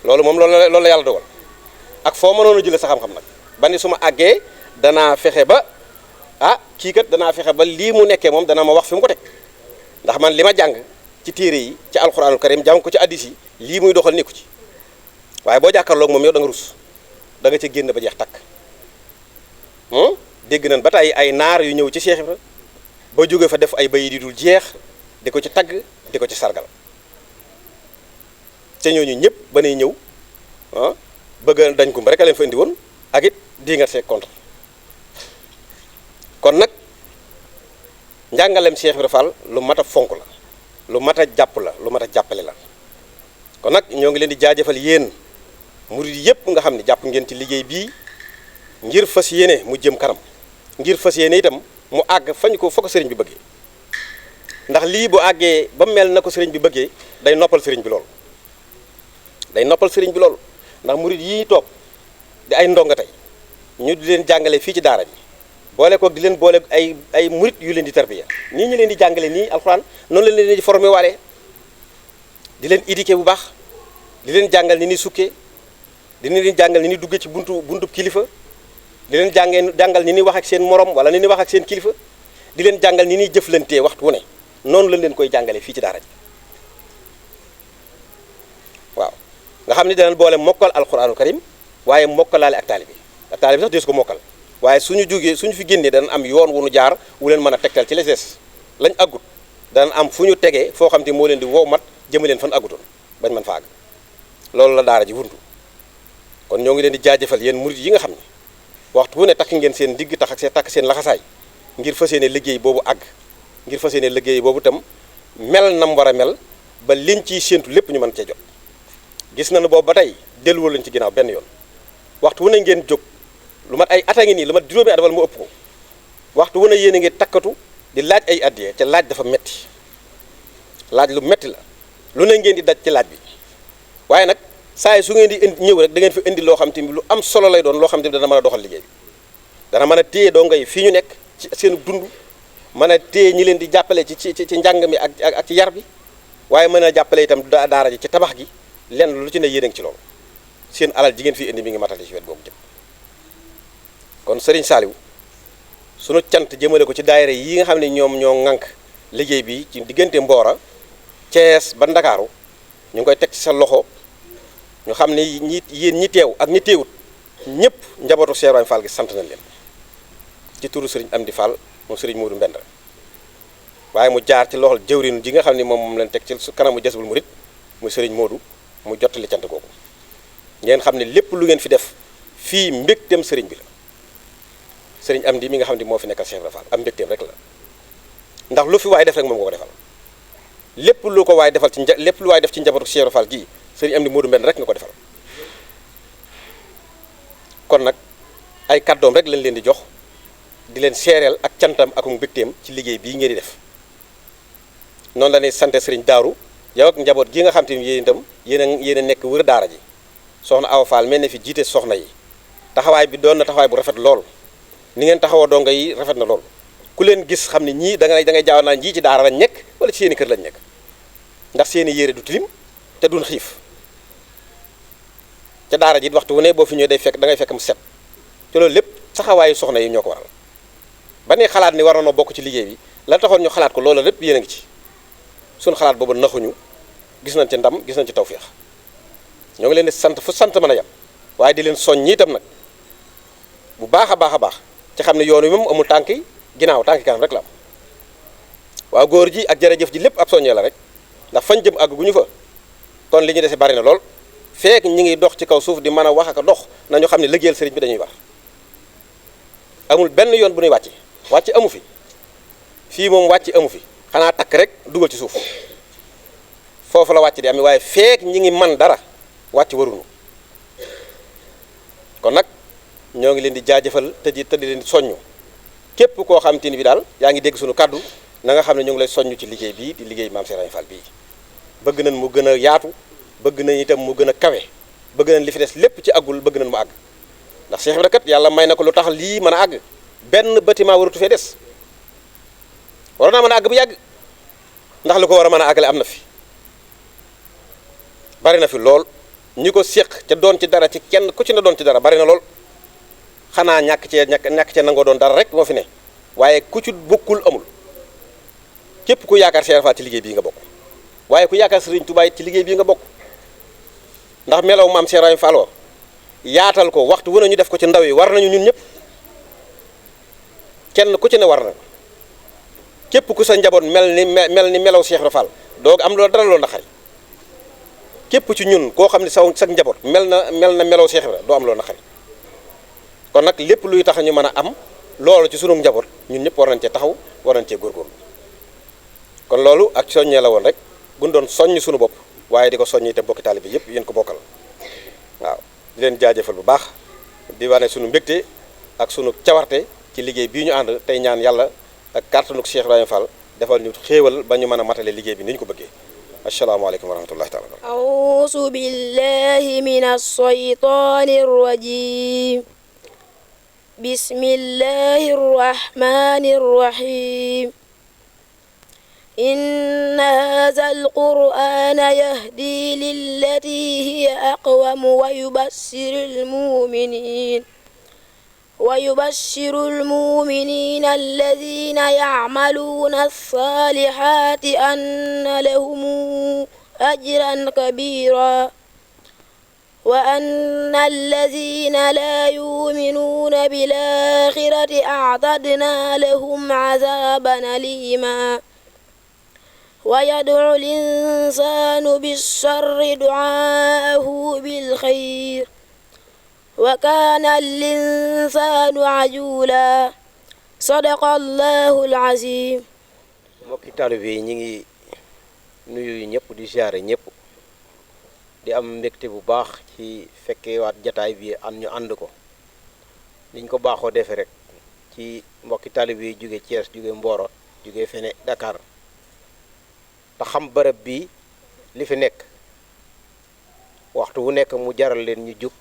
loolu moom loolu la yàlla dogal ak foo mënoon a jëlee sa xam-xam nag ba ni su ma àggee danaa fexe ba kii kat danaa fexe ba lii mu nekkee moom dana ma wax fi mu ko teg ndax man li ma jàng ci téere yi ci alxuraanul karim jàng ko ci addis yi lii muy doxal nekku ci waaye boo jàkkaarloog moom yow da nga rus da nga ca génn ba jeex takk dégg nañ ba tey ay naar yu ñëw ci Cheikh Ibra ba jóge fa def ay bayit yu dul jeex di ko ci tagg di ko ci sargal te ñooñu ñëpp ba nay ñëw bëgg dañ ko rek a leen fa indi woon ak it di nga see contre kon nag njàngalem Cheikh Ibra Fall lu mat a fonk la lu mat a jàpp la lu mat a jàppale la kon nag ñoo ngi leen di jaajëfal yéen murid yëpp nga xam ne jàpp ngeen ci liggéey bii ngir fas yéene mu jëm kanam ngir fas yéene itam mu àgg fañ ko fa ko sëriñ bi bëggee ndax lii bu àggee ba mel na ko sëriñ bi bëggee day noppal sëriñ bi lool day noppal sëriñ bi lool ndax murid yii toog di ay ndonga tey ñu di leen jàngale fii ci daara bi boole ko di leen boole ay murid yu leen di tarbiya nii ñu leen di jàngale nii alxuraan noonu la leen di formé waale di leen éduquer bu baax di leen jàngal ni ni sukkee di leen jàngal ni ni duggee ci buntu kilifa di leen jàngal ni ni wax ak seen morom wala ni ni wax ak seen kilifa di leen jàngal ni ni jëflantee waxtu wu ne noonu lañ leen koy jàngale fii ci daara ji waaw nga xam ne danañ boole mokkal alxuraanu karim waaye mokkalaale ak taalibe sax deesu ko mokkal waaye suñu fi génnee danañ am yoon wu nu jaar wu leen mën a tegtal ci les lañ aggut danañ am fu ñu tegee foo xam te moo leen di wow mat jëma leen fan aggutoon bañ mën fa àgg loolu la daara ji wundu kon ñoo ngi leen di jaajëfal yéen murid yi nga xam ne waxtu wu ne takk ngeen seen digg takk seen laxasaay ngir fas yéene liggéey boobu àgg ngir fas yéene liggéey boobu itam mel nam war a mel ba liñ ciy séentu lépp ñu mën cee jot gis nañu boobu ba tey delluwul lañ ci ginnaaw benn yoon waxtu wu ne ngeen jóg lu mat ay at a ngi nii lu mat juróomi at wala mu ëpp ko waxtu wu ne yéen a ngi takkatu di laaj ay addiya ca laaj dafa metti laaj lu metti la lu ne ngeen di daj ci laaj bi waaye nag saa yi su ngeen di ñëw rek da ngeen fi indi loo xam te ni lu am solo lay doon loo xam te ni dana mën a doxal liggéey bi dana mën a téye dongo yi fii ñu nekk ci seen dund mën a téye ñi leen di jàppale ci njàng mi ak ci yar bi waaye mën a jàppale itam daara ji ci tabax gi lenn lu ci ne yéen a ngi ci loolu seen alal ji ngeen fi indi mi ngi matali ci wet boobu jëm kon Serigne Saliou sunu cant jëmale ko ci daayira yi nga xam ne ñoom ñoo ŋànk liggéey bi ci diggante Mbora Thiès ba Ndakaaru ñu ngi koy teg ci sa loxo ñu xam ne yéen ñi teew ak ñi teewut ñëpp njabootu Cheikh Ibrahima Fall gi sant nañ leen ci turu Serigne Amdi Fall moom Serigne Modou Mbend waaye mu jaar ci loxol jëwrin ji nga xam ne moom leen teg ci kanamu Jazbul Murid muy Serigne Modou mu jottali cant googu ngeen xam ne lépp lu ngeen fi def fii mbégteem Serigne bi la sëriñ Amdi mi nga xam ne moo fi nekkal Cheikh Ibra Fall am mbégteem rek la ndax lu fi waay def rek moom nga ko defal lépp lu ko waay defal ci lépp lu waay def ci njabootu Cheikh Ibra Fall gii sëriñ Amdi Modou Mbène rek nga ko defal kon nag ay kàddoom rek lañ leen di jox di leen seereel ak cantam ak mbégteem ci liggéey bii ngeen di def noonu la ñuy sant sëriñ Daaru yow ak njaboot gi nga xam te ni yéen itam yéen a nekk wër daara ji soxna Awa Fall mel ne fi jiite soxna yi taxawaay bi doon na taxawaay bu rafet lool ni ngeen taxawoo donga yi rafet na lool ku leen gis xam ne ñii da ngay jaaw naa ñii ci daara lañ nekk wala ci seeni kër lañ nekk ndax seeni yére du tilim te duñ xiif ca daara ji waxtu wu ne boo fi ñëwee da ngay fekk mu set te loolu lépp taxawaayu soxna yi ñoo ko waral ba ne xalaat ni war na bokk ci liggéey bi la taxoon ñu xalaat ko loolu lépp yéen a ngi ci suñu xalaat boobu naxuñu gis nañ ci ndam gis nañ ci tawféex ñoo ngi leen di sant fu sant mën a yem waaye di leen soññ itam nag bu baax a baax a baax ci xam ne yoon wi moom amul tànki ginnaaw tànki kanam rek la am waaw góor ji ak jërëjëf ji lépp ab soññee la rek ndax fañ jëm àgg gu ñu fa kon li ñu dese bari na lool feek ñi ngi dox ci kaw suuf di mën a wax ak a dox nañu xam ne liggéeyal sëriñ bi dañuy war amul benn yoon bu ñuy wàcc amu fi fii moom wàcc amu fi xanaa takk rek dugal ci suuf foofu la wàcc di am waaye feek ñi ngi man dara wàcc waruñu kon nag ñoo ngi leen di jaajëfal te di leen di soññu képp koo xam te ni bi daal yaa ngi dégg suñu kaddu na nga xam ne ñoo ngi lay soññu ci liggéey bii di liggéey Maam Cheikh Ibrahima Fall bii bëgg nañ mu gën a yaatu bëgg nañ itam mu gën a kawe bëgg nañ li fi des lépp ci àggul bëgg nañ mu àgg ndax Cheikh Ibrahima kat yàlla may na ko lu tax lii mën a àgg benn bâtiment waratu fee des war naa mën a àgg bu yàgg ndax lu ko war a mën a àggale am na fi bari na fi lool ñi ko séq ca doon ci dara ci kenn ku ci na doon ci dara bari na lool xanaa ñàkk cee nangoo doon dara rek moo fi ne waaye ku ci bokkul amul képp ku yaakaar Cheikh Fall ci liggéey bii nga bokk waaye ku yaakaar Serigne Touba ci liggéey bii nga bokk ndax melaw maam Cheikh Fall yaatal ko waxtu wu ne ñu def ko ci ndaw yi war nañu ñun ñëpp kenn ku ci ne war na képp ku sa njaboot mel ni melaw Cheikh Fall doog am loolu dara loolu naqari képp ci ñun koo xam ne sa njaboot mel na melaw Cheikh Fall doo am loolu naqari kon nag lépp luy tax ñu mën a am loolu ci sunu njaboot ñun ñëpp war nañ cee taxaw war nañ cee góorgóorlu kon loolu ak soññee la woon rek bu ñu doon soññ sunu bopp waaye di ko soññ itam bokki taalibe bi yëpp yéen ko bokkal waaw di leen jaajëfal bu baax di wane sunu mbégte ak sunu cawarte ci liggéey bii ñu ànd tey ñaan yàlla ak kàttanug Cheikh Ibrahima Fall defal ñu xéewal ba ñu mën a matale liggéey bi ni ñu ko bëggee asalaamaaleykum wa rahmatullahi taala auzu billahi minash shaytanir rajim bismillahir rahmanir rahim inna hazal qur'ana yahdi lillati hiya aqwam wa yubashshiru المؤمنين الذين يعملون الصالحات أن لهم أجرا كبيرا وأن الذين لا يؤمنون بالآخرة أعتدنا لهم عذابا أليما ويدعو الإنسان بالشر دعاءه بالخير وكان الإنسان عجولا صدق الله العظيم mbokki taalibe yi ñi ngi nuyu ñëpp di ziare ñëpp di am mbégte bu baax ci fekkewaat jataay bi ñu ànd ko niñ ko baaxoo defee rek ci mbokki taalibe yi jóge Thiès jóge Mboro jóge fene Dakar te xam bërëb bi li fi nekk waxtu wu nekk mu jaral leen ñu jóg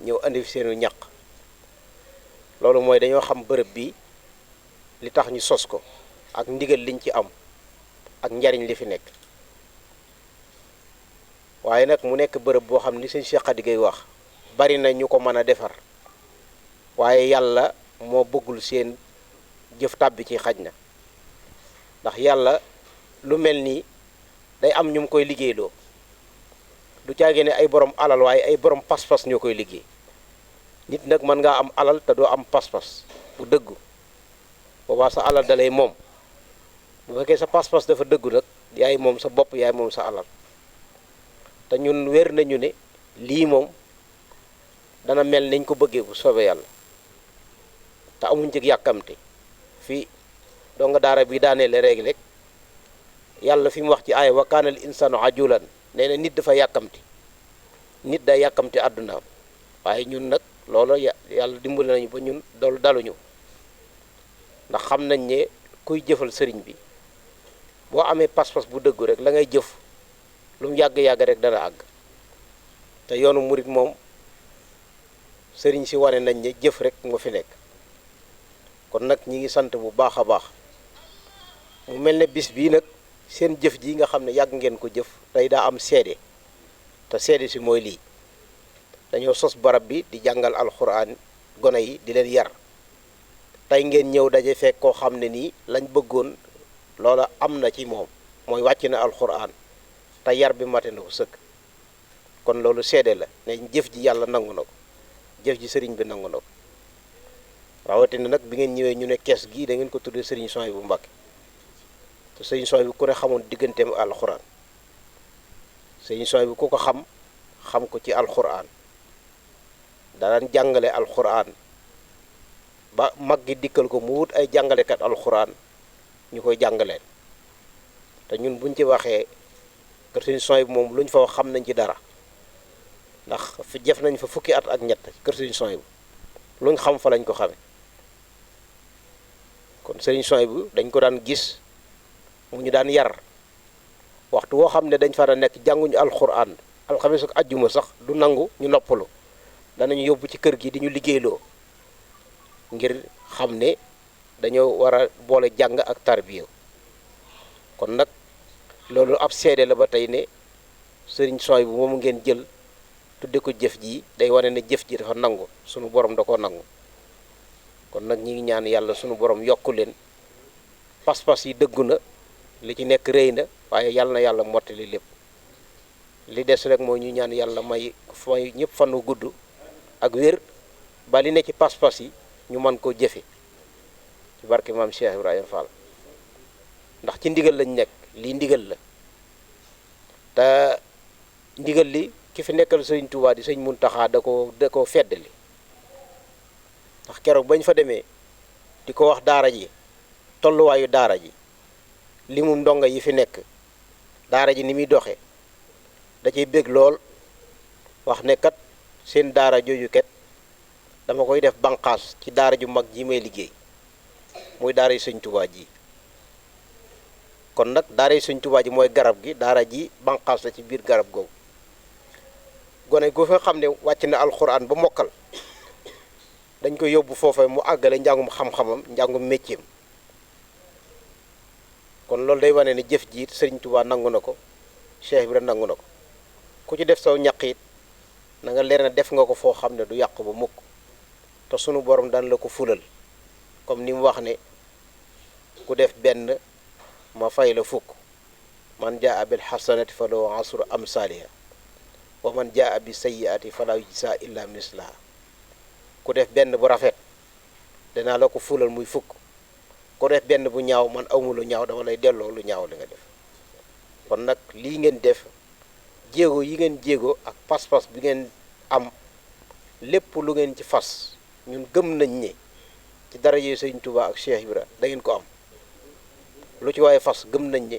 ñëw andi fi seenu ñaq loolu mooy dañoo xam bërëb bi li tax ñu sos ko ak ndigal liñ ci am ak njariñ li fi nekk waaye nag mu nekk bërëb boo xam ni sëñ Cheikh Khady Gueye wax bari na ñu ko mën a defar waaye yàlla moo bëggul seen jëf tàbbi ci xaj na ndax yàlla lu mel nii day am ñu mu koy liggéeyloo du caagee ne ay borom alal waaye ay borom pas-pas ñoo koy liggéey nit nag mën ngaa am alal te doo am pas-pas bu dëggu boobaa sa alal dalay moom bu fekkee sa pas-pas dafa dëggu nag yaay moom sa bopp yaay moom sa alal te ñun wér nañu ne lii moom dana mel niñ ko bëggee bu soobee yàlla te amuñ ci yàkkamte fii donga daara bi daaneele léegi rek yàlla fi mu wax ci aaya wa kaana al insaanu ajulan nee na nit dafa yàkkamti nit day yàkkamti àddunaam waaye ñun nag loolu yàlla dimbali nañu ba ñun loolu daluñu ndax xam nañ ne kuy jëfal sëriñ bi boo amee pas-pas bu dëggu rek la ngay jëf lu mu yàgg-yàgg rek dana àgg te yoonu murit moom sëriñ si wane nañ ne jëf rek moo fi nekk kon nag ñi ngi sant bu baax a baax mu mel ne bis bii nag seen jëf ji nga xam ne yàgg ngeen ko jëf tey daa am seede te seede si mooy lii dañoo sos barab bi di jàngal alxuraan gone yi di leen yar tey ngeen ñëw daje fekk koo xam ne nii lañ bëggoon loola am na ci moom mooy wàcc na alxuraan te yar bi mate na ko sëkk kon loolu seede la ne jëf ji yàlla nangu na ko jëf ji sëriñ bi nangu na ko rawatina nag bi ngeen ñëwee ñu ne kees gii da ngeen ko tuddee sëriñ Souhaïbou Mbacké te sëriñ Souhaïbou ku ne xamoon digganteem alxuraan sëriñ Souhaïbou ku ko xam ko ci alxuraan daan jàngale alxuraan ba mag gi dikkal ko mu wut ay jàngalekat alxuraan ñu koy jàngaleen te ñun buñ ci waxee kër sëriñ Souhaïbou moom lu ñu fa wax xam nañ ci dara ndax fi jëf nañ fa fukki at ak ñett kër sëriñ Souhaïbou lu ñu xam fa lañ ko xame kon sëriñ Souhaïbou dañ ko daan gis mu ñu daan yar waxtu woo xam ne dañ fa nekk jànguñu alxuraan alxames ak ajjuma sax du nangu ñu noppalu danañu yóbbu ci kër gi di ñu liggéeyloo ngir xam ne dañoo war a boole jàng ak tarbiya kon nag loolu ab seede la ba tey ne sëriñ Souhaïbou moomu ngeen jël tudde ko jëf ji day wane ne jëf ji dafa nangu sunu borom da koo nangu kon nag ñi ngi ñaan yàlla sunu borom yokku leen pas-pas yi dëggu na li ci nekk rëy na waaye yàlla na yàlla mottali lépp li des rek mooy ñu ñaan yàlla may ñëpp fanu gudd ak wér ba li ne ci pas-pas yi ñu mën koo jëfe ci barke maam Cheikh Ibrahima Fall ndax ci ndigal lañ nekk lii ndigal la te ndigal li ki fi nekkal sëñ Touba di sëñ Muntaxa da ko feddali ndax keroog bañ fa demee di ko wax daara ji tolluwaayu daara ji li mu ndongo yi fi nekk daara ji ni muy doxee da ciy bég lool wax ne kat seen daara jooju kat dama koy def banqaas ci daara ju mag ji may liggéey muy daara yi sëñ Touba ji kon nag daara yi sëñ Touba ji mooy garab gi daara ji banqaas la ci biir garab googu gone gu fa xam ne wàcc na alxuraan ba mokkal dañ ko yóbbu foofa mu àggale njàngum xam-xamam njàngum métier kon loolu day wane ne jëf ji sëriñ Touba nangu na ko Cheikh Ibrahima nangu na ko ku ci def saw ñaq it na nga leer na def nga ko foo xam ne du yàq ba mukk te sunu borom daan la ko fulal comme ni mu wax ne ku def benn ma fay la fukk man jaa bil hasanati fa lahu asru amsaliha wa man jaa bi sayyiati fala yujza illa mislaha ku def benn bu rafet danaa la ko fulal muy fukk ku def benn bu ñaaw man awma lu ñaaw dama lay delloo lu ñaaw li nga def kon nag lii ngeen def jéego yi ngeen jéego ak pas-pas bi ngeen am lépp lu ngeen ci fas ñun gëm nañ ne ci daraje Sëñ Tuubaa ak Cheikh Ibra da ngeen ko am lu ci waaye fas gëm nañ ne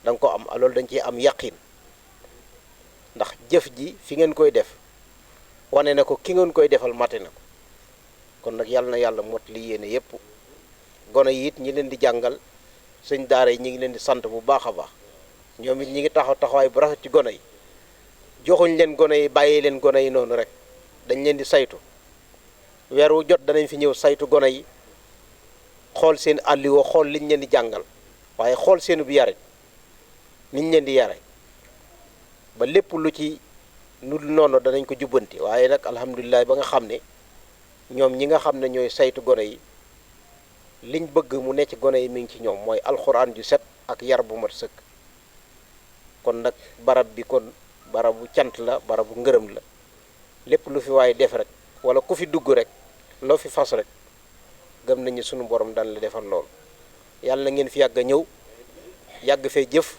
da nga ko am loolu dañ ciy am yaqin ndax jëf ji fi ngeen koy def wane na ko ki ngeen koy defal mate na ko kon nag yàlla na yàlla mot li yéene yépp gone yi it ñi leen di jàngal sëñ daara yi ñi ngi leen di sant bu baax a baax ñoom it ñi ngi taxawaay bu rafet ci gone yi joxuñ leen gone yi bàyyi leen gone yi noonu rek dañ leen di saytu weer wu jot danañ fi ñëw saytu gone yi xool seen àlliwoo xool liñ leen di jàngal waaye xool seenu bu yare niñ leen di yare ba lépp lu ci nu noonu danañ ko jubbanti waaye nag alhamdulilah ba nga xam ne ñoom ñi nga xam ne ñooy saytu gone yi liñ bëgg mu nekk gone yi mi ngi ci ñoom mooy alxuraan ju set ak yar bu mat sëkk kon nag barab bi kon barabu cant la barabu ngërëm la lépp lu fi waaye def rek wala ku fi dugg rek loo fi fas rek gëm nañu sunu borom daan la defal lool yàlla na ngeen fi yàgg a ñëw yàgg fee jëf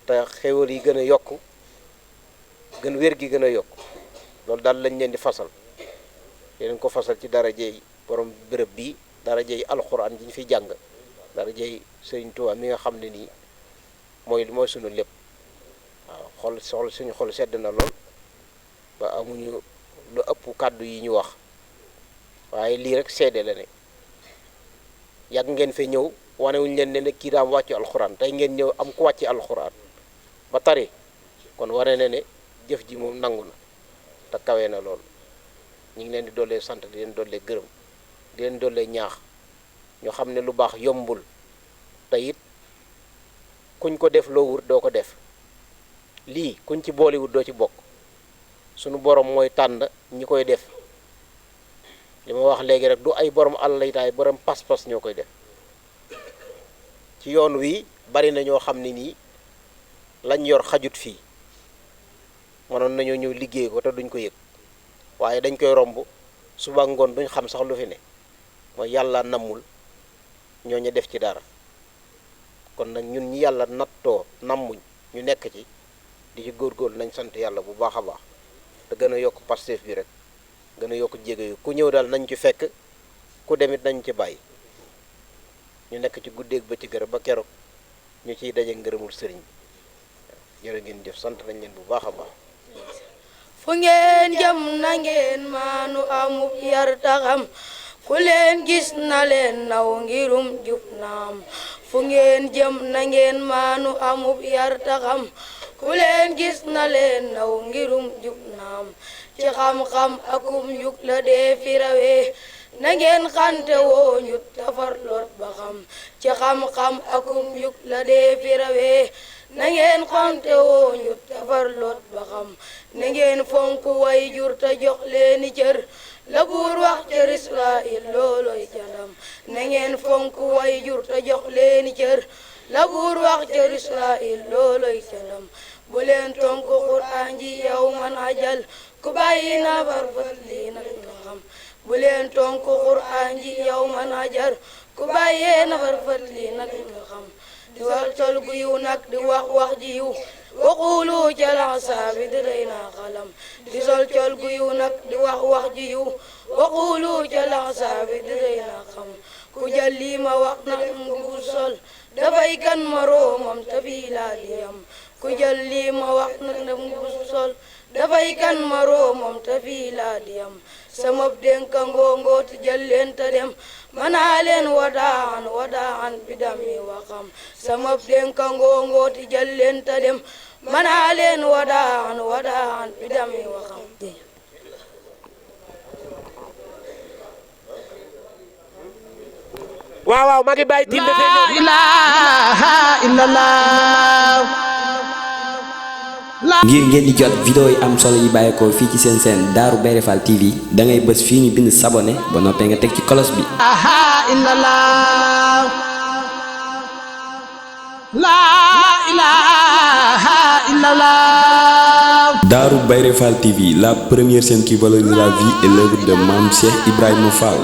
te xéwal yi gën a yokk wér gi gën a yokk loolu daal lañ leen di fasal yeneen ko fasal ci daraje yi borom bërëb bi dara jëy alxuraan ji ñu fi jàng dara jëy Sëriñ Tuubaa mi nga xam ne nii mooy sunu lépp waaw suñu xol sedd na lool ba amuñu lu ëpp kàddu yi ñu wax waaye lii rek seede la ne yàgg ngeen fe ñëw wanewuñu leen ne kii daam wàccu alxuraan tey ngeen ñëw am ku wàcci alxuraan ba tari kon wane na ne jëf ji moom nangu na te kawe na lool ñu ngi leen di dollee sant di leen dollee gërëm di leen dollee ñaax ñu xam ne lu baax yombul te it kuñ ko def loo wut doo ko def lii kuñ ci booliwut doo ci bokk sunu borom mooy tànn ñi koy def li ma wax léegi rek du ay borom àll yi taay borom pas-pas ñoo koy def ci yoon wi bari na ñoo xam ne nii lañ yor xajut fii mënoon nañoo ñëw liggéey ko te duñ ko yëg waaye dañ koy romb suba ngoon duñ xam sax lu fi ne mooy yàlla nammul ñooñu def ci dara kon nag ñun ñi yàlla nattoo nammuñ ñu nekk ci di ci góorgóorlu nañ sant yàlla bu baax a baax te gën a yokk Pastef bi rek gën a yokk jéego yi ku ñëw daal nañ ci fekk ku demit nañ ci bàyyi ñu nekk ci guddeeg ba ci gërëm ba keroog ñu ciy daje ngërëmul sëriñ bi jërë ngeen jëf sant nañ leen bu baax a baax. fu ngeen jëm na ngeen maanu amub yar taxam ku leen gis na leen naw ngirum jub naam fu ngeen jëm na ngeen maanu amub yar taxam ku leen gis na leen naw ngirum jub naam ci xam-xam akum yug la dee fi rawee na ngeen xante woo ñu tafar lot ba xam ci xam-xam akum yug la dee fi rawee na ngeen xante woo ñu tafar lot ba xam na ngeen fonk way jur te jox leeni cër la buur wax cër Israël looloy jandam na ngeen fonk way jur te jox leeni cër la buur wax cër Israël looloy jandam bu leen tonk Qur'an ji yow man ajal ku bàyyi na farfat lii nag nga xam bu leen tonk Qur'an ji yow man ajar ku bàyyee na farfat lii nag nga xam di wax tol gu yiw nag di wax ji yiw waqulu jala saabi di rey naa xalam di sol col gu yiw nag di wax ji yiw waqulu jala saabi di rey naa xam ku jël lii ma wax nag mbubu sol dafay kan moroomam te fii laa di yam ku jël lii ma wax nag mbubu sol dafay kan moroomam te fii laa di yam sama dénka ngoongo te jël leen te dem manaa leen wadaan bidami waxam sama dénka ngoongo te jël leen te dem manaa leen wadaan bidami waxam waaw maa ngi bàyyi tim dafay ñëw ilaha illallah ngir ngeen di jot vidéo yi am solo yi bàyyeekoo fii ci seen chaîne Darou Bairé Fall TV da ngay bës fii ñu bind s'abonner ba noppee nga teg ci cloche bi. Darou Bairé Fall TV, la première chaîne qui valorise la vie et l'œuvre de Mame Cheikh Ibrahima Fall.